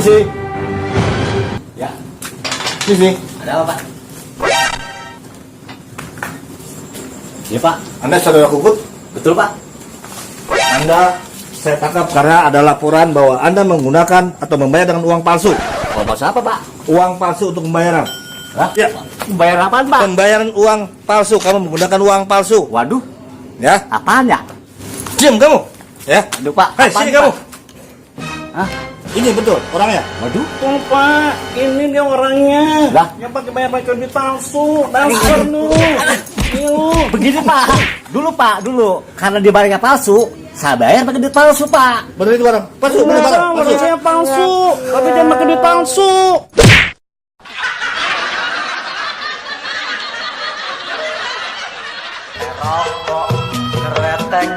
Misi. Ya, Misi. ada apa, Pak? Ya, Pak. Anda saudara Kukut? Betul, Pak. Anda saya tangkap karena ada laporan bahwa Anda menggunakan atau membayar dengan uang palsu. Oh, maksud apa, Pak? Uang palsu untuk pembayaran. Hah? Ya. Bayar apaan, Pak? Pembayaran uang palsu. Kamu menggunakan uang palsu. Waduh, Ya. apaan ya? Diam kamu. Ya. Aduh, Pak. Hei, apaan, sini Pak? kamu. Hah? Ini betul orangnya. Waduh. Oh, Pak, ini dia orangnya. Lah? Yang pakai bayar kredit palsu. Dasar lu. Ini lu. Begini, Pak. Dulu. Karena dia bayarnya palsu, saya bayar pakai duit palsu, Pak. Benar itu barang. Palsu, benar barang. Benar, Palsu. saya palsu. Tapi dia pakai duit palsu. Rokok kereteng